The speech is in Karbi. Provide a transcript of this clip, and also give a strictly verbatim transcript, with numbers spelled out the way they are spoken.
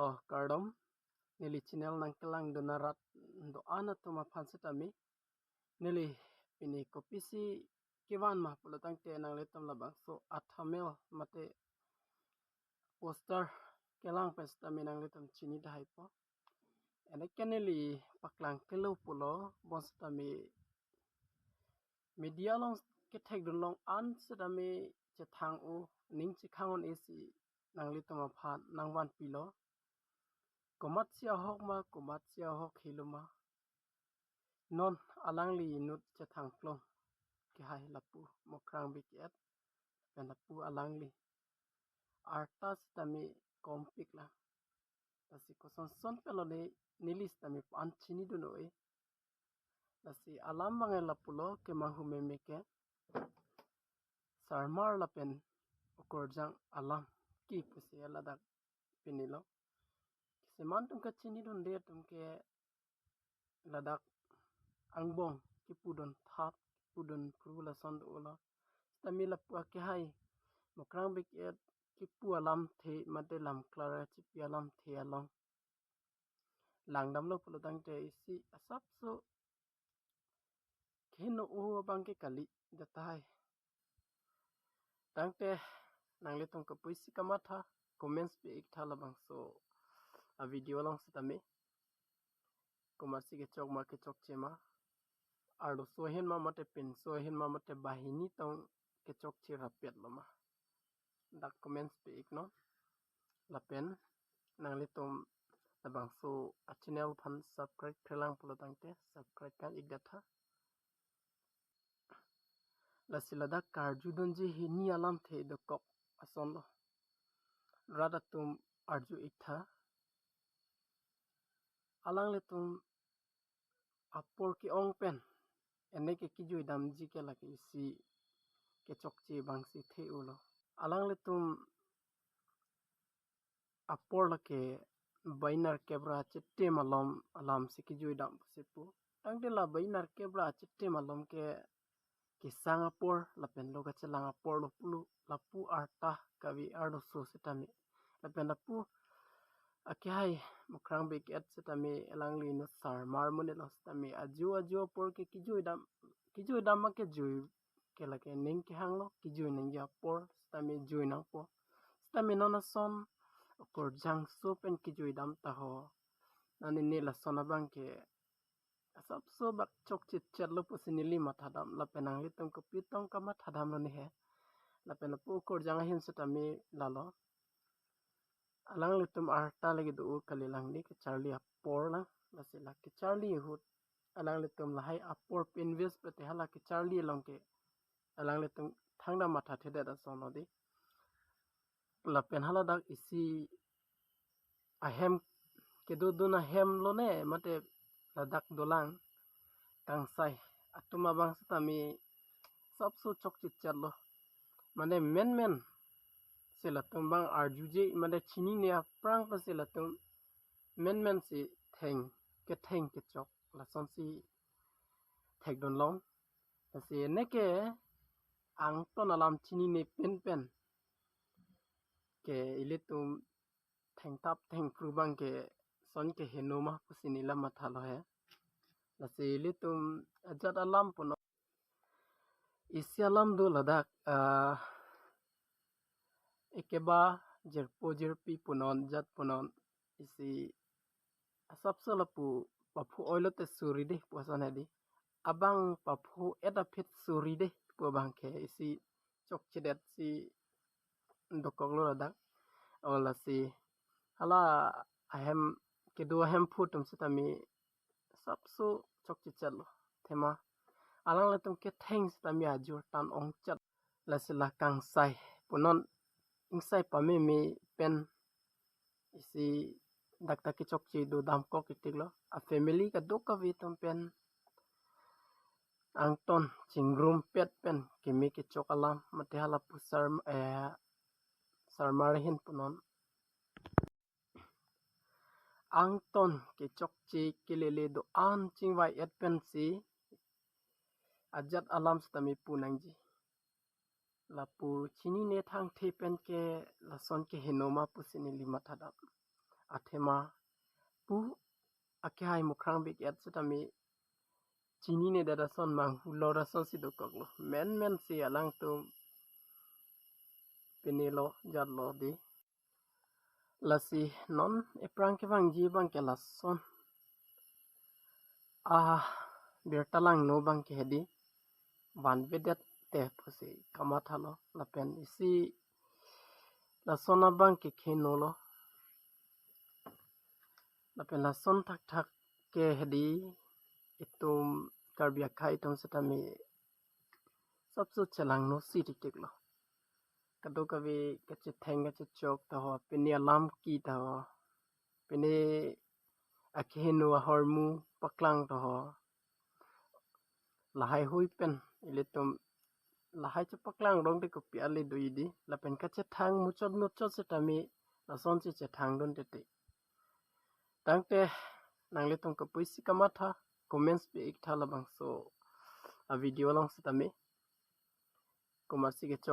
Oh, kardom. Neli channel nangkelangdun arat do-an atum aphan setame, neli pini kopisi kevan ma pulo tangte nanglitum labangso a-thumbnail mate poster kelang pen setame nanglitum chini tahai po. Ene ke neli paklang kelo pulo bon setame media along kethekdun long an setame chethang-o, ning chekhang-o isi nanglitum aphan nangvanpilo. Komatsi ahok ma, komatsi ahok helo ma. Non alangli inut chethang plong kehai lapu Mokrang Big Eight pen lapu alangli arta setame kompik lang. Lasi kosonson pen lo ne neli setame pan chinidun noi. Lasi alam abang lapulo kemanghu meme ke Sarmar lapen Okorjang alam ki pusi ladak pini lo. Kisiman atum kachinidunde atum ke ladak angbong kipudun thap, kipudun phru lason dolo. Setame lapu akehai Mokrang Big Eight kipu alamthe mate lam klar chipi alamthe along langdamlo pulo tangte isi asapso keheno-o abang ke kali datai. Tangte nanglitum kapuisi kamatha, comments pi-ik tha labangso a-video along setame. Komatsi kechok ma kechokche ma, arloso ahin ma mate pinso ahin ma mate banghini tong kechokche rapet lo ma, dak comments pi-ik non. Lapen nanglitum labangso a-channel aphan subscribe-krelang pulo tangte subscribe kan-ik detha. Lasi ladak karjudunji hini alamthe dokok ason lo. Rat atum arju-ik tha. Alanglitum apor ke-ong pen ene ke kijuidamji ke lake isi kechokche abangsi the-olo. Alanglitum apor lake bainar kebra chitim alom alamsi kijuidam pusi pu. Tangte la bainar kebra chitim alom ke kesang apor lapen lo kachelang apor lo pulo, lapu arta kave arloso setame. Lapen lapu akehai Mokrang Big Eight setame alangli inut Sarmar monit lo setame ajo ajo apor ke kijuidam, kijuidam ma kejui ke lake ning kehang lo, kijui nangji apor setame jui nangpo. Setame non ason Okorjangso pen kijuidam ta ho. Nani ne lason abang ke asapso bak chokchitchet lo pusi neli mathadam, lapen nanglitum kopi tong kamathadam lo ne he. Lapen lapu Okorjang ahin setame lalo. Alanglitum arta lake do kalilang ne kecharli apor lang, lasi la kecharli ahut alanglitum lahai apor pinvis pete hala kecharli along ke alanglitum thangta mathathedet ason lo di. Lapen hala dak isi ahem kedodun ahem lo ne mate ladak dolang kangsai atum abang setame asapso chokchitchet lo. Mane menmen si latum abang arjuje mane chinine aphrang pensi latum menmen si theng ketheng kechok lasonsi thekdun long. Lasi ene ke angton alam chinine pen pen ke ilitum thengthap thengphru abang ke son keheno ma pusi neli mathalo he. Lasi ilitum ajat alam punon, isi alam do ladak, ah, ekeba jirpo jirpi punon jat punon isi asapso lapu paphu oilo te suri de pu ason he di. Abang paphu et aphi suri de pu abang ke isi chokchedetsi dokok lo ladak. O lasi hala ahem kedo ahemphu atum setame asapso chokchitchet lo. Thema alanglitum ketheng setame ajur tan ongchet. Lasi la kangsai punon ingsai pameme pen isi dakta kechokche dodamkok itik lo. A family kadokave atum pen angton chingrumpet pen keme kechok alam mate hala pu Sar, eh, Sarmar ahin punon angton kechokche kelele do-an chingvai-et pensi ajat alam setame pu nangji. Lapu chinine thangthe pen ke lason keheno ma pusi neli mathadam. athema pu akehai mukrang bik-et setame chininedet ason manghulo ason si dokoklo. Menmen si alangtum pinelo jatlo dei. Lasi non ephrang kevangji abang ke lason abirta langno abang ke hedi vanvedet te pusi kamathalo lapen isi lason abang ke khenolo lapen lason thakthak ke hedi itum Karbi akhei atum setame sapso chelangno si tiktiklo. Kadokave kachetheng kachechok taho, pini alam ki taho, pini akeheno ahormu paklang taho. Lahai hui pen ilitum lahai chepaklang rong de kopi ale do dei, lapen kachethang muchot muchot setame lason si chethang dun tete. Tangte nanglitum kapuisi kamatha comments pi-ik tha labangso avideo along setame. Komatsi kechok